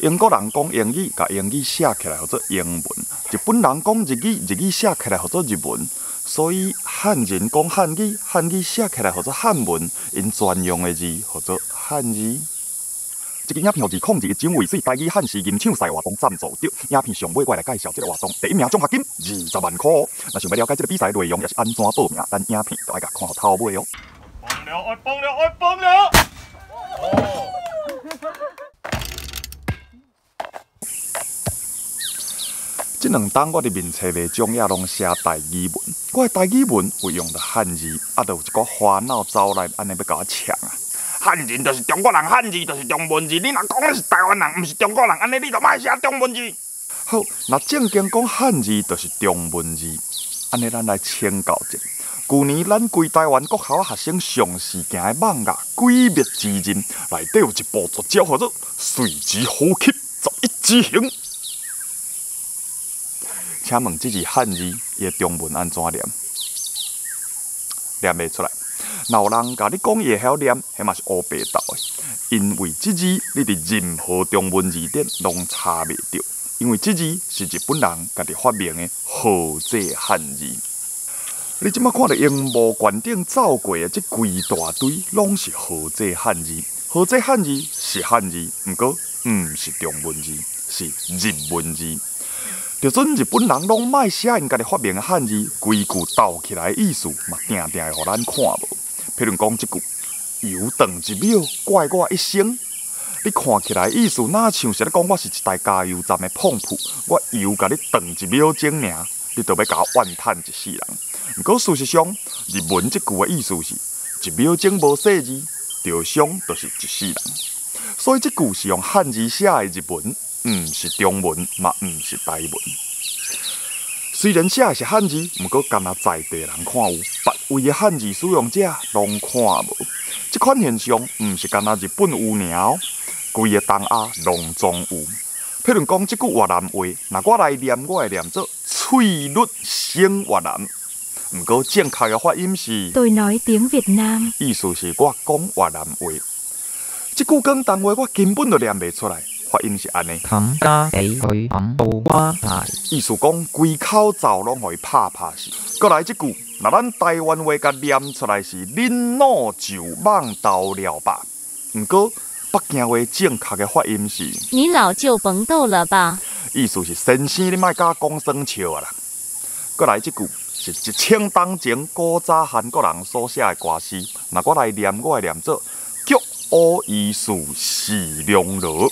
英國人講英語，共英語寫起來號做英文；日本人講日語，日語寫起來號做日文。所以漢人講漢語，漢語寫起來號做漢文，𪜶專用的字號做漢字。這支影片予2021獎渭水台語漢詩吟唱賽活動贊助著。影片上尾我來介紹這個活動，第一名獎學金20萬箍。若想欲了解這個比賽內容，抑是按怎報名，咱影片就愛共看予頭尾哦。崩了，愛崩了，愛崩了！哦。這兩冬我佇面冊賣獎也攏寫台語文，我的台語文有用著漢字，啊，就有一寡煩惱走來，按呢欲共我嗆啊！漢人就是中國人，漢字就是中文字。你若講你是台灣人，毋是中國人，按呢你就莫寫中文字。好，若正經講漢字就是中文字，按呢咱來請教一下。舊年咱規台灣國校學生上時行的網頁《鬼滅之刃》內底有一部絕招，號做穗子呼吸十一指形。請問這字漢字，伊的中文按怎念？念袂出來。若有人共你講伊會曉念，彼嘛是烏白鬥的。因為這字你佇任何中文字典攏查袂著，因為這字是日本人家己發明的和製漢字。你這擺看著螢幕懸頂走過的這規大堆，攏是和製漢字。和製漢字是漢字，毋過毋是中文字，是日文字。就準日本人攏莫寫𪜶家己發明的漢字，規句鬥起來的意思嘛，定定會予咱看無。譬如講這句“油斷一秒，怪我一生”，你看起來意思若像是咧講我是一台加油站的膨噗，我油共你斷一秒鐘爾，你就欲共我怨嘆一世人。毋過事實上，日文這句的意思是一秒鐘無細膩，著傷就是一世人。所以這句是用漢字寫的日文，毋是中文，嘛毋是台文。雖然寫的是漢字，毋過干焦在地人看有，別位的漢字使用者攏看無。這款現象毋是干焦日本有爾哦，規个東亞攏總有。譬如講這句越南話，若我來念，我會念做喙律省越南。毋過正確的發音是 Tôi nói tiếng Việt Nam. 意思是我講越南話。這句廣東話我根本就念袂出來，發音是按呢。冚家俾佢冚到瓜柴。意思講規口罩攏予伊拍拍死。閣來這句，若咱台灣話共念出來是恁老就蠓鬥了吧？毋過北京話正確的發音是你老就甭逗了吧？意思是先生你莫佮我講耍笑啊啦。閣來這句是一千冬前古早韓國人所寫的歌詞，若我來念，我會念做菊烏伊樹是龍羅。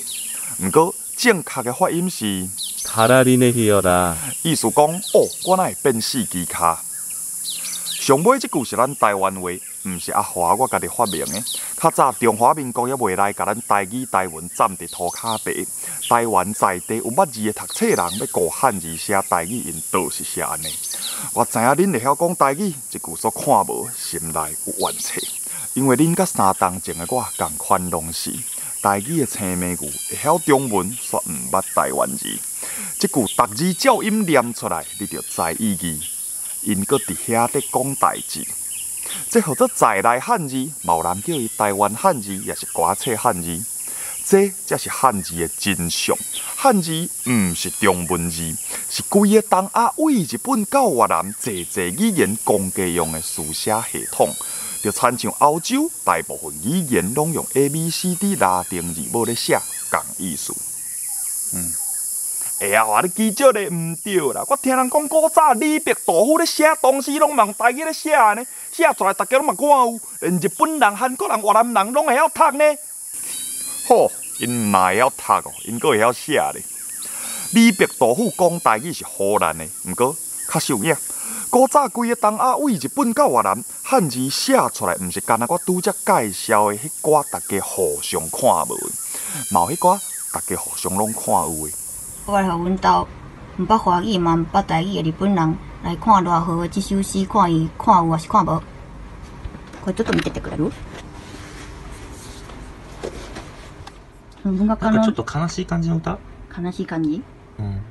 毋過正確的發音是 가라리네히어라。 意思講哦，我哪會變四支跤？上尾這句是咱台灣話，毋是阿華我家己發明的。較早中華民國猶未來共咱台語台文佔佇塗跤白，台灣在地有捌字的讀冊人欲顧漢字寫台語，𪜶就是寫按呢。我知影恁會曉講台語，這句所看無，心內有怨氣，因為恁佮三冬前的我仝款攏是台語的青牯牛，會曉中文，卻毋捌台灣字。這句逐字照音念出來，你就知意義。𪜶閣佇遐咧講代誌，這號做在來漢字，嘛有人叫伊台灣漢字，抑是歌冊漢字。這才是漢字的真相。漢字毋是中文字，是規个東亞對日本到越南濟濟語言公家用的書寫系統。就親像歐洲大部分語言攏用 A B C D 拉丁字母咧寫，仝意思。會啊，話你記少咧毋對啦！我聽人講古早李白、杜甫咧寫唐詩，攏用台語咧寫呢，寫出來逐家攏嘛看有，連日本人、韓國人、越南人攏會曉讀呢。好，𪜶嘛會曉讀哦，𪜶閣會曉寫咧。李白、杜甫講台語是唬爛的，毋過較實有影。古早規个東亞對日本到越南，漢字寫出來，毋是干焦我拄才介紹的彼寡逐家互相看無的，嘛有彼寡逐家互相攏看有的。我來予阮兜毋捌華語嘛毋捌台語的日本人來看賴和的這首詩，看伊看有抑是看無？これちょっと見ててくれる？文学なんかちょっと悲しい感じの歌。悲しい感じ。うん。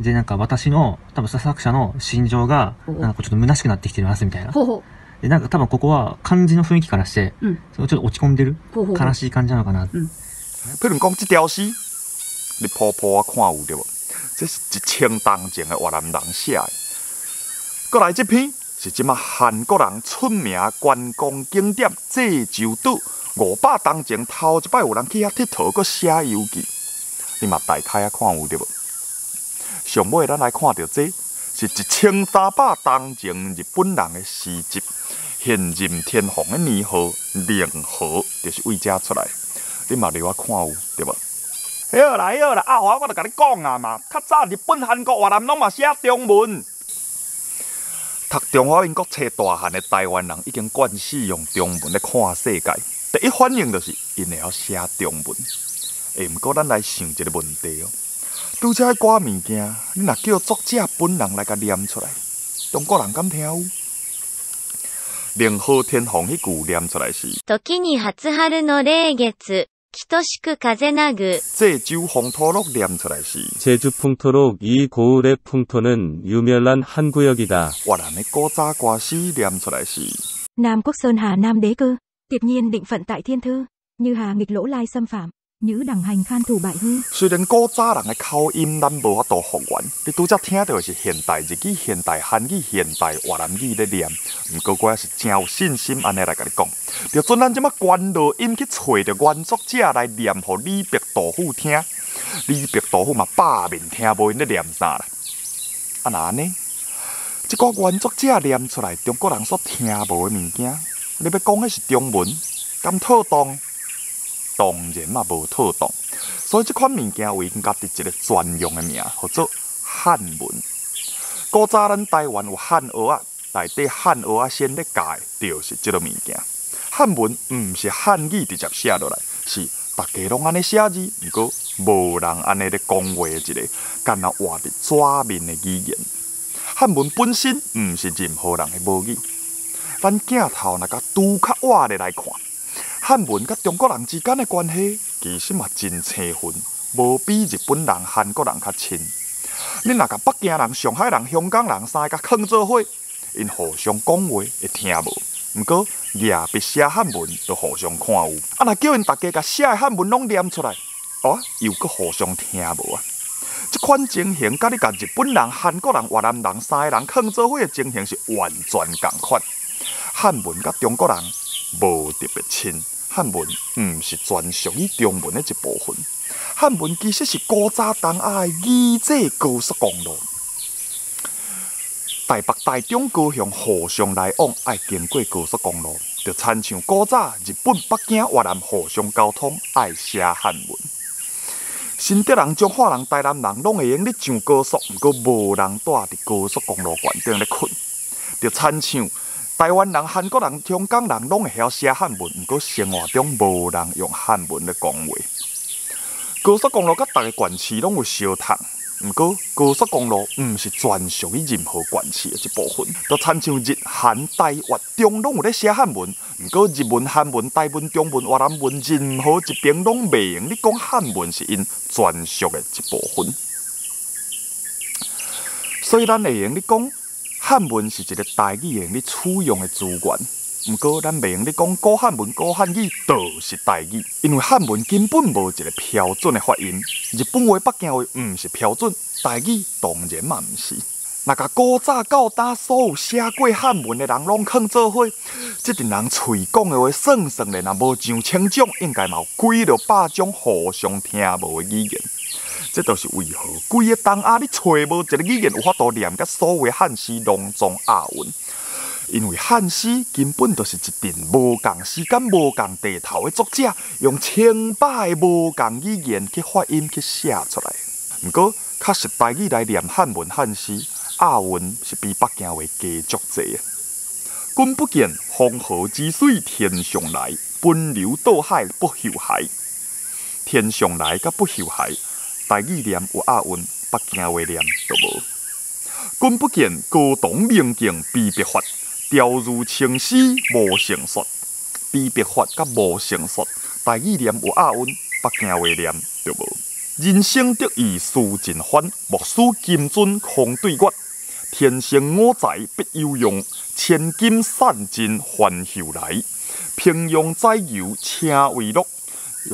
で、なんか私の、多分作者の心情が、なんかちょっと虚しくなってきてますみたいな。ほうほう。で、なんか多分ここは漢字の雰囲気からして、そのちょっと落ち込んでる、ほうほう悲しい感じなのかな。譬如講這條詩。你普普仔看有著無？這是1000冬前的越南人寫的。閣來這篇是這馬韓國人出名觀光景點濟州島，500冬前頭一擺有人去遐𨑨迌，閣寫遊記。你嘛大概仔看有著無？上尾咱來看著這是1300冬前日本人的詩集，現任天皇的年號令和，就是為遮出來。你嘛留我看有對無？好啦好啦，阿華我就共你講啊嘛，較早日本、韓國、越南攏嘛寫中文。讀中華民國冊大漢的台灣人已經慣勢用中文咧看世界，第一反應就是𪜶會曉寫中文。欸，毋過咱來想一個問題哦，拄才彼寡物件，你若叫作者本人來共念出來，中國人敢聽有？令和天皇彼句念出來是：時に初春の霊月、等しく風なぐ。濟州風土錄念出來是： 제주 풍토록 이 고을의 풍토는 유멸란 한 구역이다. 越南的古早歌詩念出來是： Nam Quốc Sơn Hà Nam đế cư, tiệp nhiên định phận tại thiên thư, như hà nghịch lỗ lai xâm phạm, nhữ đẳng hành khan thủ bại hư。雖然古早人的口音咱無法度復原，你拄才聽著的是現代日語、現代韓語、現代越南語咧念，毋過我也是誠有信心按呢來共你講，就準咱這馬關落音去揣著原作者來念予李白、杜甫聽，李白、杜甫嘛百面聽無𪜶咧念啥啦。啊，若按呢，這寡原作者念出來，中國人所聽無的物件，你欲講彼是中文，敢妥當？當然嘛無妥當，所以這款物件為𪜶家己一個專用的名，號做漢文。古早咱台灣有漢蚵仔，內底漢蚵仔先咧教的，就是這个物件。漢文毋是漢語直接寫落來，是逐家攏按呢寫字，毋過無人按呢咧講話的一个，敢若活佇紙面的語言。漢文本身毋是任何人的母語。咱鏡頭若共拄較倚咧來看，漢文佮中國人之間的關係，其實嘛真生分，無比日本人、韓國人較親。你若共北京人、上海人、香港人三个囥做伙，𪜶互相講話會聽無？毋過舉筆寫漢文就互相看有。啊，若叫𪜶逐家共寫的漢文攏念出來，哦，又閣互相聽無啊？這款情形，佮你共日本人、韓國人、越南人三個人囥做伙的情形是完全仝款。漢文佮中國人無特別親，漢文毋是專屬於中文的一部分。漢文其實是古早東亞的語際高速公路。台北、台中、高雄互相來往，愛經過高速公路，就親像古早日本、北京、越南互相溝通，愛寫漢文。新竹人、彰化人、台南人攏會用咧上高速，毋過無人蹛佇高速公路懸頂咧睏。就親像台灣人、韓國人、香港人攏會曉寫漢文，毋過生活中無人用漢文咧講話。高速公路佮逐个縣市攏有相仝，毋過高速公路毋是專屬於任何縣市的一部分。就親像日、韓、台、越、中攏有咧寫漢文，毋過日文、韓文、台文、中文、越南文，任何一爿攏袂用咧講漢文是𪜶專屬的一部分。所以咱會用咧講漢文是一個台語會用咧使用的資源，毋過咱袂用咧講古漢文、古漢語就是台語，因為漢文根本無一個標準的發音。日本話、北京話毋是標準，台語當然嘛毋是。若共古早到今所有寫過漢文的人攏囥做伙，這陣人喙講的話算算咧，若無上千種，應該嘛有幾落百種互相聽無的語言。這就是為何規个東亞你揣無一个語言有法度念佮所有漢詩攏總押韻，因為漢詩根本就是一陣無仝時間、無仝地頭的作者，用千百个無仝語言去發音去寫出來。毋過，確實台語來念漢文漢詩，押韻是比北京話加足濟的。君不見黃河之水天上來，奔流到海不後骸。天上來佮不後骸，台語念有押韻，北京話念就無。君不見高堂明鏡悲白髮，調如青絲無成雪。悲白髮佮無成雪，台語念有押韻，北京話念就無。人生得意須盡歡，莫使金樽空對月。天生我材必有用，千金散盡還復來。平庸宰牛請為樂，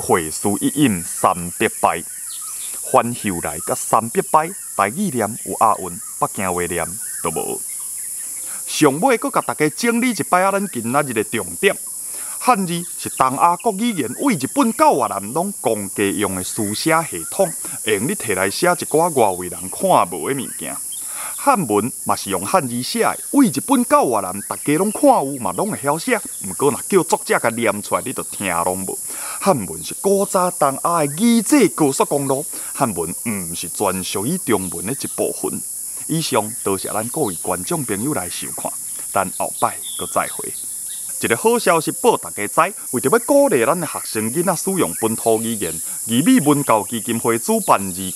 會須一飲三百杯。翻後來佮三百擺，台語念有押韻，北京話念都無。上尾閣共大家整理一擺啊，咱今仔日的重點。漢字是東亞國語言，對日本到越南攏公家用的書寫系統，會用你提來寫一寡外圍人看無的物件。漢文嘛是用漢字寫的，對日本到越南，大家攏看有嘛攏會曉寫。毋過若叫作者共念出來，你就聽攏無。漢文是古早東亞的語際高速公路，漢文毋是專屬於中文的一部分。以上多謝咱各位觀眾朋友來收看，咱後擺閣再會。一个好消息報大家知，為著欲鼓勵咱的學生囡仔使用本土語言，義美文教基金會主辦2021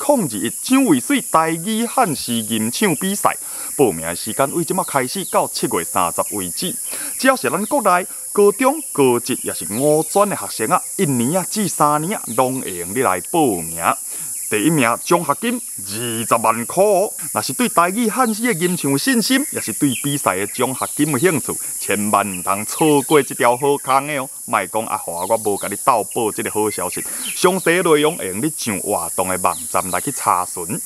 蔣渭水台語漢詩吟唱比賽，報名時間對這馬開始到7月30為止。只要是咱國內高中、高職抑是五專的學生啊，一年仔至三年仔，攏會用得來報名。第一名獎學金20萬箍哦！若是對台語漢詩的吟唱有信心，抑是對比賽的獎學金有興趣，千萬毋通錯過這條好康的哦！莫講阿華我無共你鬥報這个好消息，詳細內容會用你上活動的網站來去查詢。